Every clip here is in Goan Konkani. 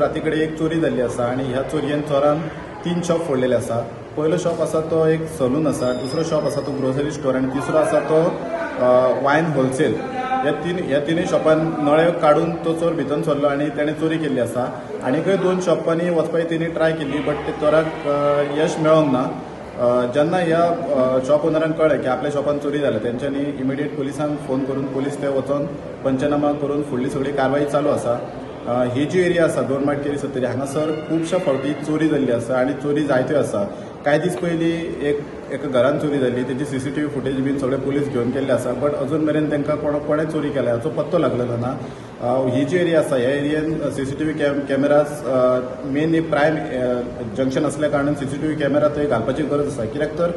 राती कडेन एक चोरी जाल्ली आसा आनी ह्या चोरयेन चोरान 3 शॉप फोडलेले आसा. पयलो शॉप आसा तो एक सलून आसा, दुसरो शॉप आसा तो ग्रोसरी स्टोर आनी तिसरो आसा तो वायन होलसेल. ह्या तिनूय शॉपान नळे काडून तो चोर भितर सरलो आनी तेणें चोरी केल्ली आसा. आनीकय 2 शॉपांनी वचपाची तेणी ट्राय केल्ली, बट ते चोराक यश मेळोंक ना. जेन्ना ह्या शॉप ओनरांक कळ्ळें की आपल्या शॉपान चोरी जाल्या, तेंच्यांनी इमिडिएट पुलिसांक फोन करून पुलीस ते वचोन पंचनामा करून फुडली सगळी कारवाई चालू आसा. ही जी एरिया आसा 2 माड केरी सत्तरी, हांगासर खुबश्या फावटी चोरी जाल्ली आसा आनी चोरी जायत्यो आसा. कांय दीस पयलीं एका घरान चोरी जाल्ली, तेजी CCTV footage बीन सगळे पुलीस घेवन गेल्ले आसा, बट अजून मेरेन तांकां कोणें चोरी केल्या हाचो पत्तो लागलेलो ना. ही जी एरिया आसा ह्या एरियेन CCTV cameras main prime junction आसल्या कारणान CCTV camera थंय घालपाची गरज आसा. कित्याक तर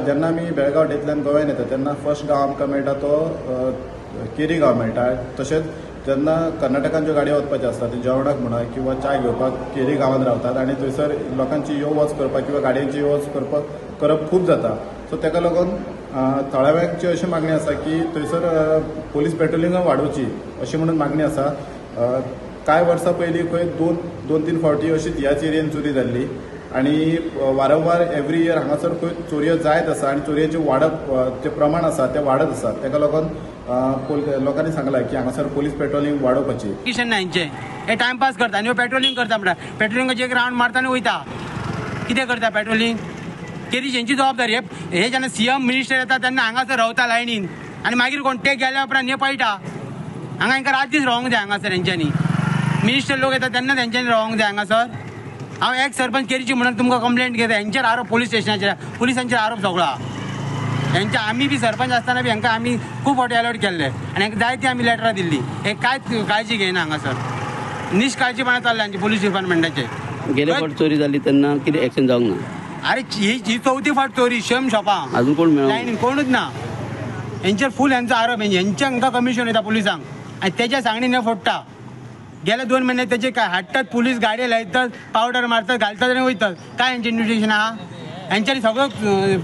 जेन्ना आमी बेळगांव वाटेंतल्यान गोव्यान येता तेन्ना फर्स्ट गांव आमकां मेळटा तो केरी गांव मेळटा. तशेंच जेन्ना कर्नाटकान ज्यो गाडयो वचपाच्यो आसता ते जेवणाक म्हणा किंवा च्या घेवपाक केरी गांवांत रावतात आनी थंयसर लोकांची यो वच करपाक किंवा गाडयांची यो वच करप खूब जाता. सो ताका लागून थळाव्यांची अशी मागणी आसा की थंयसर पुलीस पेट्रोलिंगां वाडोवची अशी म्हणून मागणी आसा. कांय वर्सां पयलीं खंय 2-3 फावटी अशीच ह्याच एरियेन चोरी जाल्ली आनी वारंवार एवरी इयर हांगासर खंय चोरयो जायत आसा आनी चोरयेचें वाडप जें प्रमाण आसा तें वाडत आसा. ताका लागून लोकांनी सांगलां की हांगासर पुलीस पेट्रोलिंग वाडोवपाची. ना हेंचें हे टायमपास करता आनी पेट्रोलिंग करता म्हणटा, पेट्रोलिंगाचे एक रावंड मारता आनी वयता. कितें करता पेट्रोलिंग? केरी हेंची जबाबदारी. हे जेन्ना CM minister येता तेन्ना हांगासर रावता लायनीन आनी मागीर कोण ते गेल्या उपरांत हे पळटा. हांगा हेंकां रात दीस रावंक जाय हांगासर हेंच्यांनी. मिनिस्टर लोक येता तेन्ना तेंच्यांनी रावंक जाय हांगासर. हांव एक्स सरपंच केरीची म्हणून तुमकां कंप्लेंट घेता. हेंचेर आरोप पुलीस स्टेशनाचेर, पुलिसांचेर आरोप सगळो. हेंच्या आमी बी सरपंच आसतना बी हेंकां आमी खूब फावटी अलर्ट केल्ले आनी हेंकां जायती आमी लेटरां दिल्ली. हे कांयच काळजी घेयना हांगासर, निश्काळजीपणा चल्ला हेंचे पुलीस डिपार्टमेंटाचे. गेले फावट चोरी जाली तेन्ना कितें एक्शन जावंक ना? अरे ही चवथी फावट चोरी सेम शॉपां, अजून कोण मेळना, लायनीन कोणूच ना. हेंचेर फूल हेंचो आरोप, हेंचे हांकां कमिशन येता पुलिसांक आनी तेच्या सांगणीन हे फोडटा. गेले 2 महिने तेचे काय हाडटात पुलीस गाडये लायतात, पावडर मारतात, घालतात आनी वयतात. काय हेंचें इन्वेस्टिगेशन आहा? हेंच्यांनी सगळो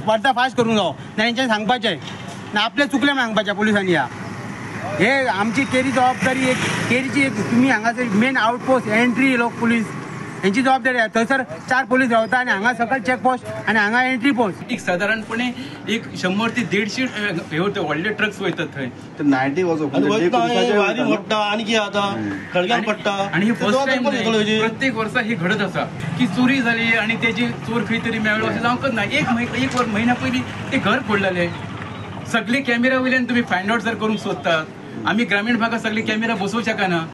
पर्दाफाश करूंक जावो, ना हेंच्यांनी सांगपाचें ना आपलें चुकलें म्हण सांगपाचें पुलिसांनी. ह्या हे आमची केरी जबाबदारी, एक केरीची एक तुमी हांगासर मेन आउटपोस्ट एंट्री लोक पुलीस हेंची जबाबदारी आहा. थंयसर 4 पुलीस रावता आनी हांगा सकयल चॅकपोस्ट आनी हांगा एंट्री पोस्ट. एक सादारणपणे 100 ते 150 हे व्हडले ट्रक्स वयतात थंय. नायटी आणि हे फर्स्ट टायम, प्रत्येक वर्सा ही घडत आसा की चोरी जाली आनी तेजी चोर खंय तरी मेळ्ळो अशें जावंकच ना. एक म्हयन्या पयलीं ते घर फोडलेले. सगळे कॅमेरा वयल्यान तुमी फायंड आवट जर करूंक सोदतात, आमी ग्रामीण भागात सगळे कॅमेरा बसोवंक शकना.